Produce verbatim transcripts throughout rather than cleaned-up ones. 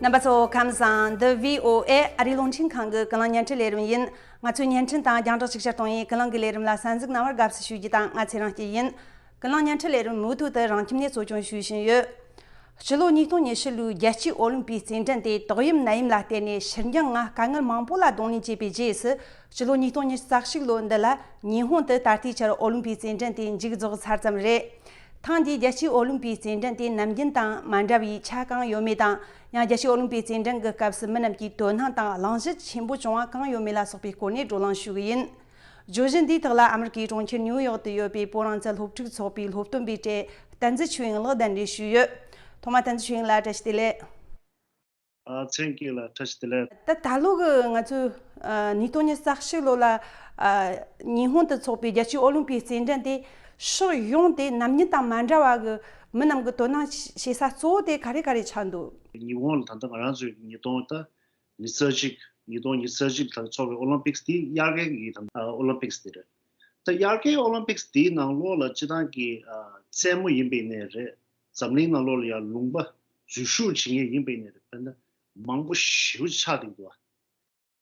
རྣམ་པ་ཚོ་ཁམས་བཟང་། འདི་བྷི་ཨོ་ཨེ་ཨ་རིའི་རླུང་འཕྲིན་ཁང་གི་ཀུན་གླེང་བརྙན་འཕྲིན་ལས་རིམ་ཡིན། ང་ཚོའི་བརྙན་འཕྲིན་དང་རྒྱང་བསྒྲགས་ཅིག་ཅར་གཏོང་ཡིན། ཀུན་གླེང་གི་ལས་རིམ་ལ་གསན་གཟིགས་གནང་བར་དགའ་བསུ་ཞུ་རྒྱུ་དང་། ང་ཚེ་རིང་སྐྱིད་ཡིན། ཀུན་གླེང་བརྙན་འཕྲིན་ལས་རིམ་མུ་མཐུད་དུ་རང་ཁྱིམ་ནས་གཙོ་སྐྱོང་ཞུ་བཞིན་ཡོད། སྤྱི་ལོ་ཉིས་སྟོང་ཉི་ཤུ་ལོའི་རྒྱལ་སྤྱིའི་ཨོ་ལིམ་པིག་རྩེད་འགྲན་དེ་ཏོག་དབྱིབས་ནད་ཡམས་ལ་བརྟེན་ནས་ཕྱིར་འགྱངས་ལྔ་དཀའ་ངལ་མང་པོ་ལ་གདོང་ལེན་བྱས་པའི་རྗེས་སུ། སྤྱི་ལོ་ཉིས་སྟོང་ཉི་ཤུ་རྩ་གཅིག་ལོ་འདི་ལ་ཉི་ཧོང་དུ་ད་ལྟའི་ཆར་ཨོ་ལིམ་པིག་རྩེད་འགྲན་དེ་མཇུག་རྫོགས་ཚར་ཙམ་རེད། ཐེངས་འདིའི་རྒྱལ་སྤྱིའི་ཨོ་ལིམ་པིག་རྩེད་འགྲན་དེ་ནམ་རྒྱུན་དང་མ་འདྲ་བའི་ཆ་གང་ཡོད་མེད་དང་། ཡང་རྒྱལ་སྤྱིའི་ཨོ་ལིམ་པིག་རྩེད་འགྲན་གྱི་སྐབས་སུ་མི་རྣམས་ཀྱིས་དོ་སྣང་དང་གླེང་གཞི་ཆེན་པོ་བྱུང་བ་གང་ཡོད་མེད་ལ་སོགས་པའི་སྐོར་ནས་བགྲོ་གླེང་ཞུ་གི་ཡིན། བརྗོད་གཞི་འདིའི་ཐོག་ལ་ཨ་མི་རི་ཀའི་གྲོང་ཁྱེར་ཉིའུ་ཡོག་ཏུ་ཡོད་པའི་བོད་རང་བཙན་སློབ་ཕྲུག་ཚོགས་པའི་སློབ་སྟོན་པའི་གྲས་བསྟན་འཛིན་ཆོས་དབྱིངས་ལགས་གདན་འདྲེན་ཞུས་ཡོད། ཐོག་མར་བསྟན་འཛིན་ཆོས་དབྱིངས་ལགས་བཀྲ་ཤིས་བདེ་ལེགས། ཨ། ཚེ་རིང་སྐྱིད་ལགས་བཀྲ་ཤིས་བདེ་ལེགས། ད་ད་ལོ་གི་ང་ཚོའི་ཨ་ཉིས་སྟོང་ཉི་ཤུ་རྩ་གཅིག་ལོ་ལ་ཨ་ཉི་ཧོང་དུ་འཚོགས་པའི་རྒྱལ་སྤྱིའི་ཨོ་ལིམ་པིག་རྩེད་འགྲན་དེ་ཕྱོགས་ཡོངས་ཏེ་ནམ་རྒྱུན་དང་མ་འདྲ་བ་གི་མི་རྣམས་ཀྱི་དོ་སྣང་བྱེད་ས་གཙོ་བོ་དེ་ག་རེ་ག་རེ་ཆགས་འདུག། ཉི་ཧོང་ལ་ད་ལྟ་ང་རང་ཚོའི་ཉིས་སྟོང་ད་ཉི་ཤུ་རྩ་གཅིག་ཉིས་སྟོང་ཉི་ཤུ་རྩ་གཅིག་ལ་འཚོགས་པའི་ཨོ་ལིམ་པིག་དེ་དབྱར་ཁའི་གི་ད་ཨ་ཨོ་ལིམ་པིག་དེ་རེད། ད་དབྱར་ཁའི་ཨོ་ལིམ་པིག་དེའི་ནང་ལོགས་ལ་སྤྱི་བཏང་གི་ཨ་རྩེད་མོ་ཡིན་པའི་ནས་རེད། འཛམ་གླིང་ནང་ལོགས་ལ་ཡང་ལུང་པ་འཛུལ་ཞུགས་བྱེད་མཁན་ཡིན་པའི་ནས་རེད། དཔེར་ན་མང་པོ་ཞེ་པོ་ཅིག་ཆགས་བསྡད་འདུག་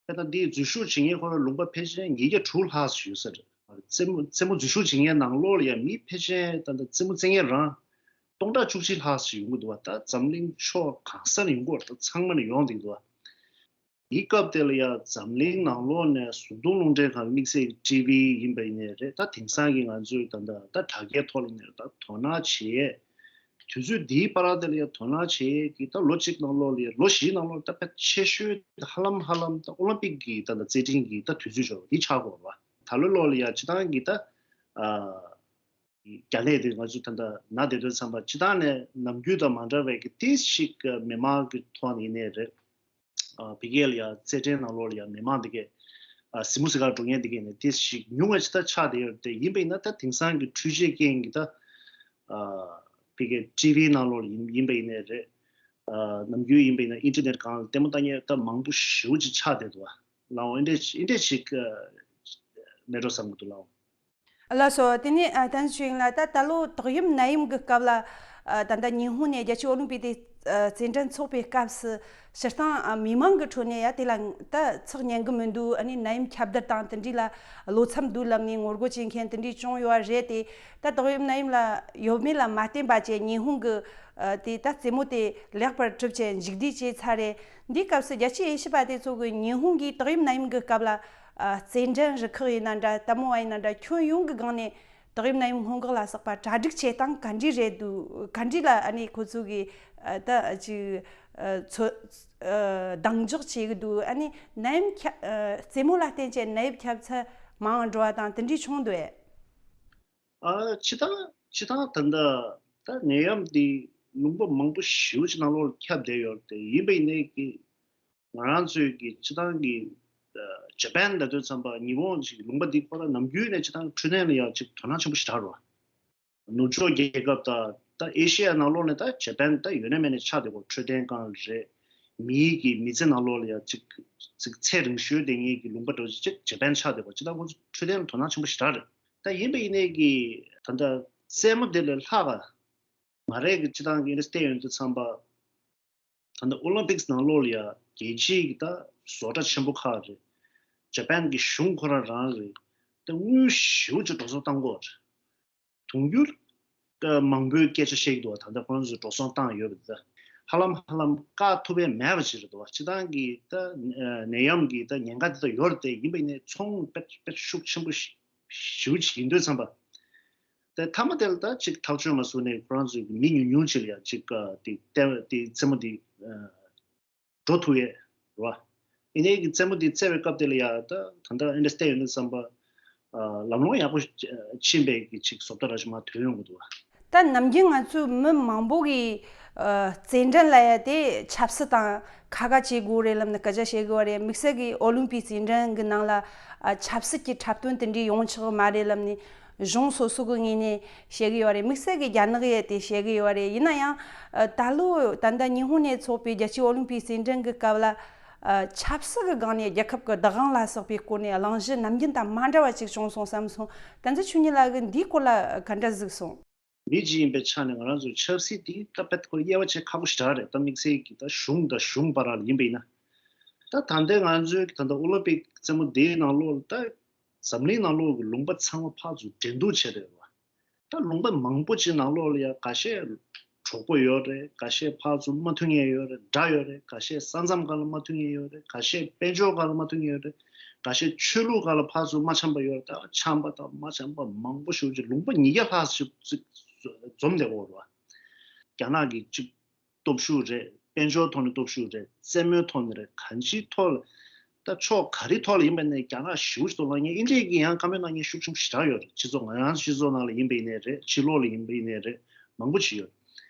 བ། དཔེར་ན་འདིའི་འཛུལ་ཞུགས་བྱེད་མཁན་ཁོ་རང་ལུང་པ་ཕལ་ཆེར་ཉིས་བརྒྱ་དྲུག་ལྷག་ཙམ་ཡོད་ས་རེད། རྩེད་མོ་རྩེད་མོ་འཛུལ་ཞུགས་བྱེད་མཁན་ནང་ལོགས་ལ་ཡང་མི་ཕལ་ཆེར་ད་ལྟ་རྩེད་མོ་རྩེ་མཁན་རང་སྟོང་ཕྲག་བཅུ་གཅིག་ལྷག་ཙམ་ཡོང་གི་འདུག་བ། ད་འཛམ་གླིང་ཕྱོགས་གང་སར་ཡོང་གི་ཡོད་རེད། ད་ཚང་མ་ནས་ཡོང་བསྡད་འདུག་བ། དེའི་སྐབས་དེ་ལ་ཡང་འཛམ་གླིང་ནང་ལོགས་ནས་གཟུགས་མཐོང་རླུང་འཕྲིན་ཁང་དམིགས་བསལ་ཊི་ཝི་ཡིན་པ་ཡིན་ནའི་རེད། ད་དེང་སང་གི་ང་ཚོའི་ད་ལྟ་ད་དྲ་རྒྱའི་ཐོག་ལ་ཡིན་ནའི་རེད། ད་དོ་སྣང་བྱེད་ཡས་དུས་ཚོད་འདིའི་བར་དེ་ལ་ཡང་དོ་སྣང་བྱེད་ཡས་ཀྱི་ད་ལོ་གཅིག་ནང་ལོགས་ལ་ཡང་ལོ་བཞིའི་ནང་ལོགས་ད་དཔེ་ཆེ་ཤོས་ད་ཧ་ལམ་ཧ་ལམ་ད་ཨོ་ལིམ་པིག་གི་ད་ལྟ་རྩེད་འགྲན་གྱི་ད་དུས་ཚོད་ཆགས་པ་འདི་ཆགས་དགོས་པ། ད་ལོ་ལོགས་ལ་ཡང་སྤྱི་བཏང་གི་ད་ཨ། རྒྱ་ལས་དེ་ང་ཚོ་ད་ལྟ་ན་བསྡད་དུས་ཙམ་པ་སྤྱི་བཏང་ནས་ནམ་རྒྱུན་དང་མ་འདྲ་བའི་གི་ཏིས་ཞིག་མི་མང་གི་ཐོག་ནས་ཡིན་ནའི་རེད། ཨ་ཕ་གི་ལ་ཡ་རྩེད་འགྲན་ནང་ལོགས་ལ་ཡ་མི་མང་དེ་གས་ཨ་གཟིགས་མོ་གཟིགས་གར་འགྲོ་མཁན་དེ་གས་ནས་ཏིས་ཞིག་ཉུང་བ་ཞིག་ད་ཆགས་བསྡད་ཡོད་དེ། ཡིན་པ་ཡིན་ན་ད་དེང་སང་གི་འཕྲུལ་ཆས་རྐྱེན་གྱིས་ད་ཨ་ཕ་གི་ཊི་ཝི་ནང་ལོགས་ལ་ཡིན་ཡིན་པ་ཡིན་ནའི་རེད། ཨ་ནམ་རྒྱུན་ཡིན་པ་ཡིན་ན་ཨིན་ཊར་ནེཊ་སྒང་ལ་ལྟད་མོ་ལྟ་མཁན་ད་མང་པོ་ཞེ་པོ་ཅིག་ཆགས་བསྡད་འདུག་བ། ལའོ་ཨིན་འདྲས་ཨིན་འདྲས་ཞིག་མེད་འགྲོ་བསམ་གྱི་འདུག་ལའོ། ལགས་སོ། དེ་ནས་ཨ་བསྟན་འཛིན་ཆོས་དབྱིངས་ལགས། ད་ད་ལོ་ཏོག་དབྱིབས་ནད་ཡམས་ཀྱི་སྐབས་ལ་ཨ་ད་ལྟ་ཉི་ཧོང་ནས་རྒྱལ་སྤྱིའི་ཨོ་ལིམ་པིག་དེ་ཨ་རྩེད་འགྲན་འཚོགས་པའི་སྐབས་སུ་སྤྱིར་བཏང་ཨ་མི་མང་གི་ཁྲོད་ནས་ཡ་དེ་ལ་ད་ཚགས་ཉན་གི་མི་འདུག་ཨ་ནི་ནད་ཡམས་ཁྱབ་གདལ་དང་དེ་འདྲའི་ལ་བློ་འཚབ་འདུག་ལབ་ནས་ངོ་རྒོལ་བྱེད་མཁན་དེ་འདྲའི་བྱུང་ཡོད་པ་རེད་དེ། ད་ཏོག་དབྱིབས་ནད་ཡམས་ལ་ཡོད་མེད་ལ་མ་བརྟེན་པ་བྱས་ཉི་ཧོང་གི་ཨ་དེ་ད་རྩེད་མོ་དེ་ལེགས་པར་གྲུབ་བྱས་མཇུག་བསྡུས་བྱས་ཚར་རེད། འདིའི་སྐབས་སུ་རྒྱལ་སྤྱིའི་དབྱེ་ཞིབ་པ་དེ་ཚོ་གིས་ཉི་ཧོང་གིས་ཏོག་དབྱིབས་ནད་ཡམས་ཀྱི་སྐབས་ལ་ཨ་རྩེད་འགྲན་རུ་ཁག་ཡིན་ན་འདྲ། ལྟད་མོ་བ་ཡིན་ན་འདྲ། ཁྱོན་ཡོངས་ཀྱི་སྒང་ནས་ཏོག་དབྱིབས་ནད་ཡམས་སྔོན་འགོག་ལ་སོགས་པ་གྲ་སྒྲིག་བྱེད་སྟངས་ག་འདྲས་རེད་འདུག་ག་འདྲས་ལ་ཨ་ནི་ཁོ་ཚོ་གིས་ཨ་ད་ཅིག་ཨ་ཚོ་ཨ་གདེང་འཇོག་བྱེད་ཀྱི་འདུག་ཨ་ནི་ནད་ཡམས་ཁྱབ་ཨ་རྩེད་མོ་ལ་བརྟེན་བྱས་ནད་ཡམས་ཁྱབ་ཚད་མང་འགྲོ་བ་དང་དེ་འདྲས་བྱུང་འདུག་ཨེ། ཨ་སྤྱིར་བཏང་སྤྱིར་བཏང་ད་ལྟ་ད་ནད་ཡམས་འདི་ལུང་པ་མང་པོ་ཞེ་པོ་ཅིག་ནང་ལོགས་ལ་ཁྱབ་བསྡད་ཡོད་རེད་དེ། ཡིན་པ་ཡིན་ནའི་གི་ང་རང་ཚོའི་གི་སྤྱིར་བཏང་གི་ཨ་ཇ་པན་ལབ་དུས་ཙམ་པ་ཉི་ཧོང་ཅིག་ལུང་པ་འདི་ཁོ་རང་ནམ་རྒྱུན་ནས་སྤྱིར་བཏང་འཕྲོད་བསྟེན་ལ་ཡང་ཅིག་དོ་སྣང་ཆེན་པོ་ཞེ་དྲག་རེད་བ། ནུབ་ཕྱོགས་རྒྱལ་ཁབ་དང་ད་ཨེ་ཤི་ཡ་ནང་ལོགས་ནས་ད་ཇ་པན་ད་ཡོད་ན་མེད་ན་ཆགས་བསྡད་ཡོད། འཕྲོད་བསྟེན་སྒང་རེད། མིའི་གི་མི་ཚེ་ནང་ལོགས་ལ་ཡང་ཅིག་ཅིག་ཚེ་རིང་ཤོས་བསྡད་མཁན་གི་ལུང་པ་འདྲ་ཅིག་ཇ་པན་ཆགས་བསྡད་ཡོད། སྤྱིར་བཏང་ཁོང་ཚོ་འཕྲོད་བསྟེན་ལ་དོ་སྣང་ཆེན་པོ་ཞེ་དྲག་རེད། ད་ཡིན་པ་ཡིན་ནའི་གི་ད་ལྟ་རྩེད་མོ་འདི་ལས་ལྷག་ག་མ་རེད་གི། སྤྱིར་བཏང་གི་ཨིན་ཌར་སི་ཊེན་ཡོང་དུས་ཙམ་པ་ད་ལྟ་ཨོ་ལིམ་པིག་སི་ནང་ལོགས་ལ་ཡ་རྒྱལ་སྤྱིའི་གི་ད་བཟོ་གྲྭ་ཆེན་པོ་ཁག་རེད། ཇ་པན་གི་གཞུང་ཁོ་རང་རང་རེད། ད་དངུལ་ཞེ་པོ་ཅིག་འགྲོ་སོང་བཏང་གི་ཡོད་རེད། དུང་ཕྱུར་མང་པོའི་སྐད་ཆ་བཤད་ཀྱི་འདུག་བ། ད་ལྟ་ཁོ་རང་ཚོས་འགྲོ་སོང་བཏང་ཡོད་པ་དེ་ཧ་ལམ་ཧ་ལམ་བཀག་ཐུབ་པའི་མེད་པ་ཅིག་རེད་འདུག་བ། སྤྱིར་བཏང་གི་ད་ནད་ཡམས་ཀྱི་ད་ཉེན་ཁ་དེ་ད་ཡོད་རེད་དེ། ཡིན་པ་ཡིན་ནའི་ཚོང་དཔེ་དཔེ་ཤུགས་ཆེན་པོ་ཞེ་པོ་ཅིག་ཡིན་དུས་ཙམ་པ། དེ་མཐའ་མ་དེ་ལ་ད་ཅིག་ཐག་གཅོད་མ་བཟོ་ནས་ཁོ་རང་ཚོས་མི་ཉུང་ཉུང་ཅིག་ལ་ཡ་ཅིག་དེ་དེ་རྩེད་མོ་དེ་འགྲོ་ཐུབ་ཡས་རེད་བ། ཡིན་ནའི་གི་རྩེད་མོ་འདི་རྩེ་བའི་སྐབས་དེ་ལ་ཡ་ད་ད་ལྟ་ཨིན་ཌར་སི་ཊེན་ཡོང་དུས་ཙམ་པ་ཨ་ལམ་ལྷོང་ཡག་པོ་ཕྱིན་པའི་གི་ཅིག་བཟོ་ལྟ་ར་ཅིག་མར་ཐོན་ཡོང་གི་འདུག་བ། ད་ནམ་རྒྱུན་ང་ཚོའི་མི་མང་པོ་གིས་ཨ་རྩེད་འགྲན་ལ་ཡ་དེ་ཆབ་སྲིད་དང་ཁ་ཁ་བྱེད་དགོས་རེད་ལབ་ནས་སྐད་ཆ་བཤད་གི་ཡོད་རེད། དམིགས་བསལ་གི་ཨོ་ལིམ་པིག་རྩེད་འགྲན་གི་ནང་ལ་ཨ་ཆབ་སྲིད་ཀྱི་འཁྲབ་སྟོན་དེ་འདྲའི་ཡོང་ཆོག་གི་མ་རེད་ལབ་ནས། གཞུང་སོ་སོ་གི་ངོས་ནས་བཤད་གི་ཡོད་རེད། དམིགས་བསལ་གྱི་རྒྱ་ནག་ཡས་དེ་བཤད་གི་ཡོད་རེད། ཡིན་ན་ཡང་ཨ་ད་ལོ་ད་ལྟ་ཉི་ཧོང་ནས་འཚོགས་པའི་རྒྱལ་སྤྱིའི་ཨོ་ལིམ་པིག་རྩེད་འགྲན་གྱི་སྐབས་ལ་ཨ་ཆབ་སྲིད་ཀྱི་སྒང་ནས་རྒྱལ་ཁབ་ཀྱི་བདག་དབང་ལ་སོགས་པའི་སྐོར་ནས་གླེང་གཞི་ནམ་རྒྱུན་དང་མ་འདྲ་བ་ཅིག་བྱུང་སོང་བསམ་སོང་། བསྟན་འཛིན་ཆོས་ཉིད་ལགས་ཀྱིས་འདིའི་སྐོར་ལ་ག་འདྲ་གཟིགས་སོང་། མི་གཅིག་ཡིན་པའི་ཆ་ནས་ང་རང་ཚོ་ཆབ་སྲིད་དེ་ད་དཔེ་ཁོ་དབྱེ་བ་ཕྱེ་ཁག་པོ་ཞེ་དྲག་རེད། ད་དམིགས་བསལ་གྱི་ད་གཞུང་དང་གཞུང་བར་ལ་ཡིན་པ་ཡིན་ན། ད་ད་ལྟའི་ང་ཚོའི་ད་ལྟ་ཨོ་ལིམ་པིག་རྩེད་མོ་འདིའི་ནང་ལོགས་ལ་ད་འཛམ་གླིང་ནང་ལོགས་ཀྱི་ལུང་པ་ཚང་མ་ཕར་ཚུར་འགྲན་བསྡུར་བྱས་རེད་བ། ད་ལུང་པ་མང་པོ་ཅིག་ནང་ལོགས་ལ་ཡང་འགའ་ཤས་གྲོགས་པོ་ཡོད་རེད། འགའ་ཤས་ཕར་ཚུར་མ་མཐུན་མཁན་ཡོད་རེད། དགྲ་ཡོད་རེད། འགའ་ཤས་ས་མཚམས་སྒང་ལ་མ་མཐུན་མཁན་ཡོད་རེད། འགའ་ཤས་དཔལ་འབྱོར་སྒང་ལ་མ་མཐུན་མཁན་ཡོད་རེད། འགའ་ཤས་ཆོས་ལུགས་སྒང་ལ་ཕར་ཚུར་མ་འཆམ་པ་ཡོད་རེད། ད་འཆམ་པ་དང་མ་འཆམ་པ་མང་པོ་ཞེ་པོ་ཅིག་ལུང་པ་ཉིས་བརྒྱ་ལྷག་ཞིག་ཅིག་འཛོམས་བསྡད་ཡོད་རེད་བ། རྒྱ་ནག་གི་ཅིག་སྟོབས་ཤུགས་རེད། དཔལ་འབྱོར་ཐོག་ནས་སྟོབས་ཤུགས་རེད། རྩེད་མོའི་ཐོག་ནས་རེད། གང་ཅིའི་ཐོག་ལ། ད་ཕྱོགས་ག་རེའི་ཐོག་ལ་ཡིན་པ་ནས་རྒྱ་ནག་ཞེ་པོ་ཞིག་ཏུ་གནང་མཁན། ཨིན་ཇི་གིས་ཡང་བཀའ་མོལ་གནང་མཁན་ཤུགས་ཆེན་པོ་ཞེ་དྲག་ཡོད་རེད། སྤྱི་ཚོགས་ང་རང་ཚོ་སྤྱི་ཚོགས་ནང་ལ་ཡིན་པ་ཡིན་ནའི་རེད། ཕྱི་ལོགས་ལ་ཡིན་པ་ཡིན་ནའི་རེད། མང་པོ་ཅིག་ཡོད།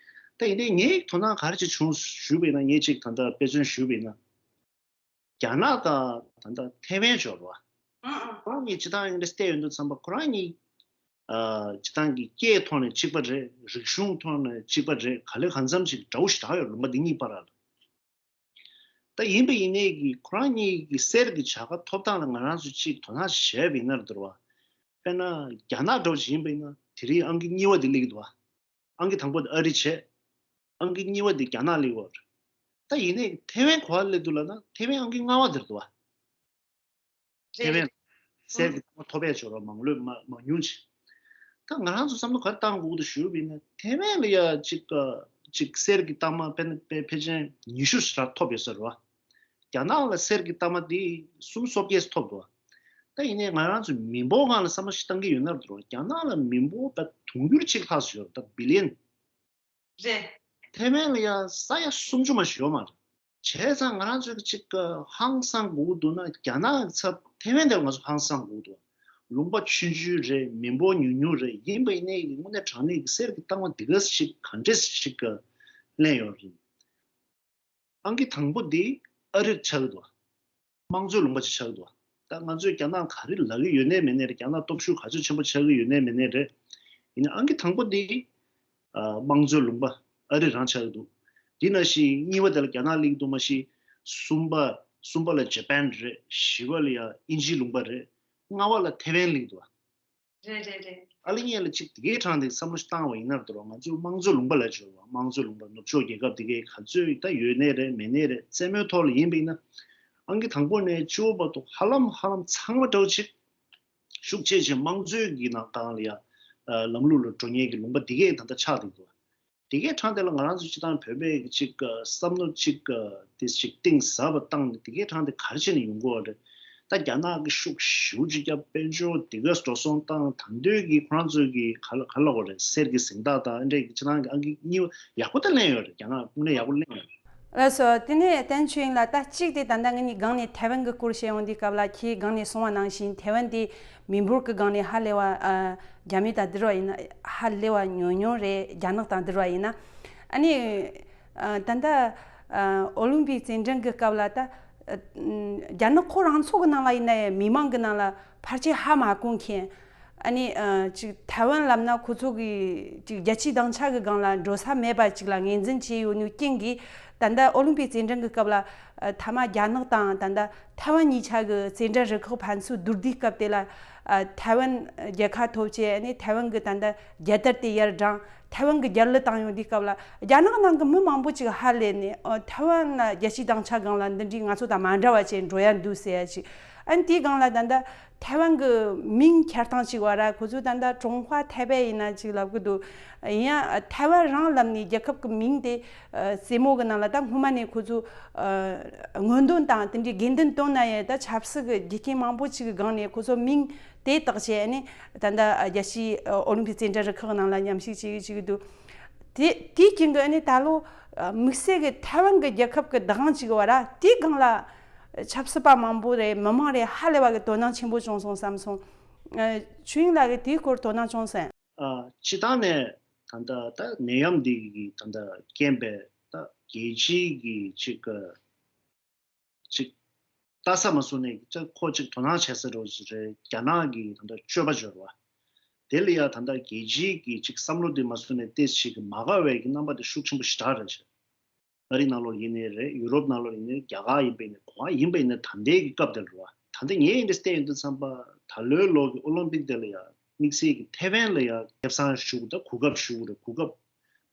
ད་ཡིན་ནའི་ངའི་དོ་སྣང་ག་རེ་ཅིག་བྱུང་ཞུས་པ་ཡིན་ན། ངས་ཅིག་ད་ལྟ་དཔེ་མཚོན་ཞུས་པ་ཡིན་ན། རྒྱ་ནག་དང་ད་ལྟ་ཐེ་ཝན་འབྱོར་བ། ཨང་ཨང་། ཁོ་རང་གཉིས་སྤྱིར་བཏང་ཨིན་ཌི་སི་ཊེཊ་ཡོད་དུས་ཙམ་པ་ཁོ་རང་གཉིས། ཨ། སྤྱིར་བཏང་གི་སྐད་ཐོག་ནས་གཅིག་པ་རེད། རིག་གཞུང་ཐོག་ནས་གཅིག་པ་རེད། ག་ལེ་གང་འཚམ་ཞིག་འདྲ་བོ་ཞེ་དྲག་ཡོད། ལུང་པ་འདི་གཉིས་བར་ལ། ད་ཡིན་པ་ཡིན་ནའི་གི་ཁོ་རང་གཉིས་ཀྱི་གསེར་གྱི་བྱ་དགའ་ཐོབ་སྟངས་ལ་ང་རང་ཚོས་ཅིག་དོ་སྣང་བྱས་པ་ཡིན་ན་འདྲ་བ། དཔེར་ན་རྒྱ་ནག་འདྲ་བོ་ཞིག་ཡིན་པ་ཡིན་ན་དེ་རིང་ཨང་ཀི་གཉིས་པ་དེ་སླེབས་ཀྱི་འདུག་བ། ཨང་ཀི་དང་པོ་དེ་ཨ་རི་བྱས། ཨང་ཀི་གཉིས་པ་དེ་རྒྱ་ནག་སླེབས་ཡོད་རེད། ད་ཡིན་ནའི་ཐེ་ཝན་ག་པར་སླེབས་འདུག་ལབ་ན་ཐེ་ཝན་ཨང་ཀི་ལྔ་པ་དེར་འདུག་བ། ཐེ་ཝན་རེད། གསེར་གྱི་རྟགས་མ་ཐོབ་པའི་འབྱོར་བ་མང་ལོས་མ་མང་ཉུང་ཆེ། ད་ང་རང་ཚོ་བསམ་བློ་ག་རེ་བཏང་དགོས་འདུག་ཞུས་པ་ཡིན་ན། ཐེ་ཝན་ལ་ཡ་ཅིག་ཅིག་གསེར་གྱི་རྟགས་མ་ཕལ་ཕལ་ཕལ་ཆེར་ཉི་ཤུ་ཞེ་དྲག་ཐོབ་ཡོད་ས་རེད་བ། རྒྱ་ནག་ལ་གསེར་གྱི་རྟགས་མ་དེ་སུམ་ཅུ་སོ་བརྒྱད་ཐོབ་འདུག་བ། ད་ཡིན་ནའི་ང་རང་ཚོ་མི་འབོར་སྒང་ལ་བསམ་བློ་ཞིག་བཏང་གི་ཡོད་ན་འདུག་རྒྱ་ནག་ལ་མི་འབོར་ད་དུང་ཕྱུར་གཅིག་ལྷག་ཙམ་ཡོད་རེད། ད་བི་ལི་ཡན། རེད། ཐེ་ཝན་ལ་ཡ་ས་ཡ་སུམ་ཅུ་མ་ཞིག་ཡོད་མ་རེད། བྱས་ཙང་ང་རང་ཚོས་ཅིག་ཧང་སང་དགོས་ཀྱི་འདུག་ན་རྒྱ་ནག་གི་ཚབ་ཐེ་ཝན་དེ་ལ་ང་ཚོ་ཧང་སང་དགོས་ཀྱི་འདུག་ལུང་པ་ཆུང་ཆུང་རེད། མི་འབོར་ཉུང་ཉུང་རེད། ཡིན་པ་ཡིན་ནའི་དངོས་གནས་དྲང་གནས་ཀྱི་གསེར་གྱི་རྟགས་མ་འདི་ག་ཞིག་ག་འདྲས་ཞིག་ལེན་ཡོད་རེད། ཨང་ཀི་དང་པོ་འདི་ཨ་རིར་ཆགས་ཀྱི་འདུག་དམངས་གཙོའི་ལུང་པ་ཅིག་ཆགས་ཀྱི་འདུག་ད་ང་ཚོས་རྒྱ་ནག་ག་རེ་ལབ་ཀྱི་ཡོད་ནའི་མེད་ནའི་རེད། རྒྱ་ནག་སྟོབས་ཤུགས་ག་ཚོད་ཆེན་པོ་ཆགས་ཀྱི་ཡོད་ནའི་མེད་ནའི་རེད། ཡིན་ནའི་ཨང་ཀི་དང་པོ་འདི་ཨ། དམངས་གཙོའི་ལུང་པ་ཨ་རི་རང་ཆགས་ཀྱི་འདུག་དེ་ནང་བཞིན་གཉིས་པ་དེ་ལ་རྒྱ་ནག་སླེབས་ཀྱི་འདུག་མ་གཞི། གསུམ་པ། གསུམ་པ་ལ་ཇ་པན་རེད། བཞི་པ་ལ་ཡ་དབྱིན་ཇིའི་ལུང་པ་རེད། ལྔ་པ་ལ་ཐེ་ཝན་སླེབས་ཀྱི་འདུག་རེད་རེད་རེད། ཨ་ལེ་ངས་ལ་ཅིག་དེ་གའི་གྲངས་དེ་བསམ་བློ་ཞིག་བཏང་བ་ཡིན་ན་འདུག་ང་ཚོའི་དམངས་གཙོའི་ལུང་པ་ལ་འབྱོར་བ། དམངས་གཙོའི་ལུང་པ་ནུབ་ཕྱོགས་རྒྱལ་ཁབ་དེ་གའི་ག་ཚོད་ད་ཡོད་ནའི་རེད་མེད་ནའི་རེད། རྩེད་མོའི་ཐོག་ལ་ཡིན་པ་ཡིན་ན། ཨང་ཀི་དང་པོ་ནས་བཅུ་པ་བར་དུ་ཧ་ལམ་ཧ་ལམ་ཚང་མ་འདྲ་བོ་ཅིག་ཤུགས་ཆེ་ཆེ་དམངས་གཙོའི་གི་ནང་སྒང་ལ་ཡ། ལམ་ལུགས་ལ་འགྲོ་མཁན་གྱི་ལུང་པ་འདི་གས་ད་ལྟ་ཆགས་བསྡད་འདུག་དེ་གའི་གྲངས་དེ་ལ་ང་རང་ཚོ་སྤྱིར་བཏང་བོད་པའི་གི་ཅིག་བསམ་བློ་ཅིག་དེ་ཅིག་གཏིང་ཟབ་པ་བཏང་ནས་དེ་གའི་གྲངས་དེ་ག་རེ་བྱས་ནས་ཡོང་གི་ཡོད་རེད། ད་རྒྱ་ནག་གི་ཤུགས་ཞེ་པོ་ཅིག་བརྒྱབ། དཔལ་འབྱོར་དེ་གས་འགྲོ་སོང་བཏང་། ད་འདོད་ཀྱི་ཁོ་རང་ཚོའི་གི་ག་ལ་ག་ལ་གོ་རེད། གསེར་གྱི་གཟེངས་རྟགས་དང་འདྲའི་གི་སྤྱིར་བཏང་གི་ཨང་ཀི་གཉིས་པ་ཡག་པོ་ད་ལེན་ཡོད་རེད། རྒྱ་ནག་དངོས་གནས་ཡག་པོ་ལེན་ཡོད་རེད། ལགས་སོ། དེ་ནས་བསྟན་ཆོས་དབྱིངས་ལགས། ད་གཅིག་དེ་ད་ལྟ་ངེད་གཉིས་སྒང་ནས་ཐའེ་ཝན་གྱི་སྐོར་བཤད་ཡོང་དུས་སྐབས་ལ། ཁྱེད་སྒང་ནས་གསུངས་པ་ནང་བཞིན་ཐའེ་ཝན་དེ་མི་འབོར་གྱི་སྒང་ནས་ཧ་ལས་པ། ཨ། རྒྱ་མི་དང་བསྡུར་བ་ཡིན་ན་ཧ་ལས་པ་ཉུང་ཉུང་རེད། རྒྱ་ནག་དང་བསྡུར་བ་ཡིན་ན། ཨ་ནི། ཨ། ད་ལྟ། ཨ། ཨོ་ལིམ་པིག་རྩེད་འགྲན་གྱི་སྐབས་ལ་ད། ཨ། རྒྱ་ནག་ཁོ་རང་ཚོ་གི་ནང་ལ་ཡིན་ན་ཡང་མི་མང་གི་ནང་ལ་ཕལ་ཆེར་ཧ་མ་གོ་མཁན། ཨ་ནི། ཨ། ཅིག་ཐའེ་ཝན་ལབ་ན་ཁོ་ཚོ་གི་ཅིག་རྒྱལ་སྤྱིའི་སྡིངས་ཆ་གི་སྒང་ལ་འགྲོ་ས་མེད་པ་ཅིག་ལ་ངོས་འཛིན་བྱས་ཡོད་ནོ་རྐྱེན་གྱིས། ད་ལྟ་ཨོ་ལིམ་པིག་རྩེད་འགྲན་གྱི་སྐབས་ལ། ཨ། མཐའ་མ་རྒྱ་ནག་དང་ད་ལྟ་ཐའེ་ཝན་གཉིས་ཆ་གི་རྩེད་འགྲན་རུ་ཁག་ཕན་ཚུན་བསྡུར་དུས་སྐབས་དེ་ལ། ཨ། ཐའེ་ཝན་རྒྱལ་ཁ་ཐོབ་བྱས། ཨ་ནི་ཐའེ་ཝན་གྱི་ད་ལྟ་རྒྱལ་དར་དེ་ཡར་བསྒྲེངས། ཐའེ་ཝན་གྱི་རྒྱལ་གླུ་བཏང་ཡོང་དུས་སྐབས་ལ། རྒྱ་ནག་ནང་གི་མི་མང་པོ་ཅིག་ཧ་ལས་ནས། ཨ། ཐའེ་ཝན་ལ་རྒྱལ་སྤྱིའི་སྡིངས་ཆ་སྒང་ལ་འདི་འདྲའི་ང་ཚོ་དང་མ་འདྲ་བ་བྱས་འགྲོ་ཡ་འདུག་ཟེར་ཡ་ཅིག་ཨ་ནི་དེའི་སྒང་ལ་ད་ལྟ་ཐའེ་ཝན་གྱི་མིང་ཁྱེར་སྟངས་ཅིག་བ་ར། ཁོ་ཚོ་ད་ལྟ་ཀྲུང་ཧྭ་ཐའེ་པེ་ཡིན་ན་ཅིག་ལབ་གི་འདུག་ཡིན་ཡང་ཐའེ་ཝན་རང་ལབ་ནས་རྒྱལ་ཁབ་ཀྱི་མིང་དེ། ཨ། རྩེད་མོ་གི་ནང་ལ་ད་སྔོན་མ་ནས་ཁོ་ཚོ། ཨ། མངོན་འདོད་དང་དེ་འདྲའི་དགོས་འདུན་བཏོན་ན་ཡང་། ད་ཆབ་སྲིད་ཀྱི་རྒྱུ་རྐྱེན་མང་པོ་ཅིག་གི་སྒང་ནས་ཁོ་ཚོ་མིང་དེ་བཏགས་བྱས། ཨ་ནི་ད་ལྟ་རྒྱལ་སྤྱིའི་ཨོ་ལིམ་པིག་རྩེད་འགྲན་རུ་ཁག་ནང་ལ་མཉམ་ཞུགས་བྱེད་ཀྱི་བཅུག་གི་འདུག་དེ་དེའི་རྐྱེན་གྱིས་ཨ་ནི་ད་ལོ། ཨ། དམིགས་བསལ་གྱི་ཐའེ་ཝན་གྱི་རྒྱལ་ཁབ་ཀྱི་བདག་དབང་བྱེད་ཀྱི་བ་ར། དེའི་སྒང་ལ་ཆབ་སྲིད་པ་མང་པོ་རེད། མི་མང་རེད། ཧ་ལས་པ་གི་དོ་སྣང་ཆེན་པོ་བྱུང་སོང་བསམ་སོང་། ཨ། ཆོས་དབྱིངས་ལགས་ཀྱིས་དེའི་སྐོར་དོ་སྣང་བྱུང་སོང་། ཨ། སྤྱིར་བཏང་ནས་ད་ལྟ་ད་ནད་ཡམས་འདི་གི་ད་ལྟ་རྐྱེན་པས་ད་རྒྱལ་སྤྱིའི་གི་ཅིག་ཅིག་ལྟ་ས་མ་སོང་ནས་ཅིག་ཁོ་ཅིག་དོ་སྣང་བྱེད་ས་འདྲ་བོ་ཅིག་རེད། རྒྱ་ནག་གི་ད་ལྟ་སྤྱོད་པ་འབྱོར་བ། དེ་ལ་ཡང་ད་ལྟ་རྒྱལ་སྤྱིའི་གི་ཅིག་བསམ་བློ་དེ་མ་སོང་ནས་ཏོག་ཙམ་ཅིག་མ་དགའ་བའི་གི་རྣམ་པ་དེ་ཤུགས་ཆེན་པོ་ཞེ་དྲག་རེད་ཤག་ཨ་རི་ནང་ལོགས་ཡིན་ནའི་རེད། ཡུ་རོབ་ནང་ལོགས་ཡིན་ནའི་རེད། རྒྱ་གར་ཡིན་པ་ཡིན་ནའི་ག་པར་ཡིན་པ་ཡིན་ནའི་ད་ལྟའི་གི་སྐབས་དེ་ལ་རེད་བ། ད་ལྟ་ངས་ཨིན་ཌི་སི་ཊེཊ་ཡིན་དུས་ཙམ་པ་ད་ལོའི་ལོ་གི་ཨོ་ལིམ་པིག་དེ་ལ་ཡང་ དམིགས་བསལ་གྱི་ཐེ་ཝན་ལ་ཡང་ཁེ་བཟང་ཞུ་དགོས། ད་གོ་སྐབས་ཞུ་དགོས་རེད། གོ་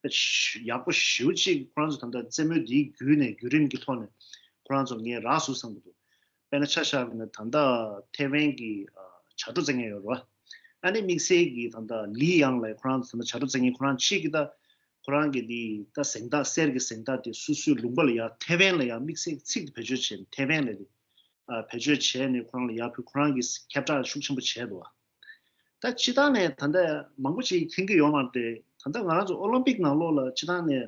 སྐབས་ཡག་པོ་ཞེ་པོ་ཅིག་ཁོ་རང་ཚོ་ད་ལྟ་རྩེད་མོ་འདིའི་བརྒྱུད་ནས་བརྒྱུད་རིམ་གྱི་ཐོག་ནས་ཁོ་རང་ཚོ་ངས་རག་སོང་བསམ་གྱི་འདུག་དཔེར་ན་ཆ་བཞག་པ་ཡིན་ན་ད་ལྟ་ཐེ་ཝན་གྱི་ཨ་བྱ་སྒྲོ་རྩེ་མཁན་ཡོད་རེད་བ། ཨ་ནི་དམིགས་བསལ་གྱི་ད་ལྟ་ལི་ཡང་ལབ་ཁོ་རང་ཚོ་ད་ལྟ་བྱ་སྒྲོ་རྩེ་མཁན་ཁོ་རང་གཅིག་གིས་ད་ཁོ་རང་གི་འདི་ད་གཟེངས་རྟགས་གསེར་གྱི་གཟེངས་རྟགས་དེ་སོ་སོའི་ལུང་པ་ལ་ཡ་ཐེ་ཝན་ལ་ཡ་དམིགས་བསལ་གྱི་ཚིག་དེ་བེད་སྤྱོད་བྱས་ནས་ཐེ་ཝན་ལ་དེ་ཨ་བེད་སྤྱོད་བྱས་ནས་ཁོ་རང་ལ་ཡ་ཕུལ། ཁོ་རང་གིས་ཁྱབ་བསྒྲགས་ཤུགས་ཆེན་པོ་བྱས་འདུག་བ། ད་སྤྱིར་བཏང་ནས་ད་ལྟ་མང་པོ་ཅིག་མཁྱེན་གྱི་ཡོད་མ་རེད་དེ། ད་ལྟ་ང་རང་ཚོ་ཨོ་ལིམ་པིག་ནང་ལོགས་ལ་སྤྱིར་བཏང་ནས་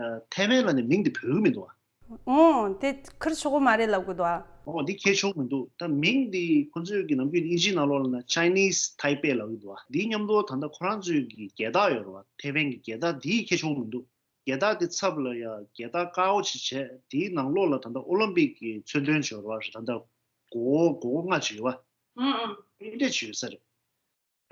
ཨ་ཐེ་ཝན་ལ་ནི་མིང་དེ་འབོད་ཀྱི་མི་འདུག་བ། ཨོ་དེ་ཁེར་ཆོག་གི་མ་རེད་ལབ་གི་འདུག་བ། ཨོ་འདི་ཁེར་ཆོག་མི་འདུག་ད་མིང་འདི་ཁོ་ཚོས་ཀྱི་ནམ་རྒྱུན་དབྱིན་ཇིའི་ནང་ལོགས་ལ་ན་Chinese Taipei ལབ་གི་འདུག་བ། འདིའི་མཉམ་དུ་ད་ལྟ་ཁོ་རང་ཚོའི་གི་རྒྱལ་དར་ཡོད་རེད་བ། ཐེ་ཝན་གྱི་རྒྱལ་དར་འདི་ཁེར་ཆོག་མི་འདུག་རྒྱལ་དར་དེ་ཚབ་ལ་ཡ་རྒྱལ་དར་དཀར་པོ་ཅིག་བྱས། དེའི་ནང་ལོགས་ལ་ད་ལྟ་ཨོ་ལིམ་པིག་གི་མཚོན་དོན་ཅིག་ཡོད་རེད་བ། ད་ལྟ་མགོ་བོ་མགོ་བོ་ལྔ་ཅིག་ཡོད་བ། ཨང་ཨང་། དེ་འདྲས་ཅིག་ཡོད་ས་རེད།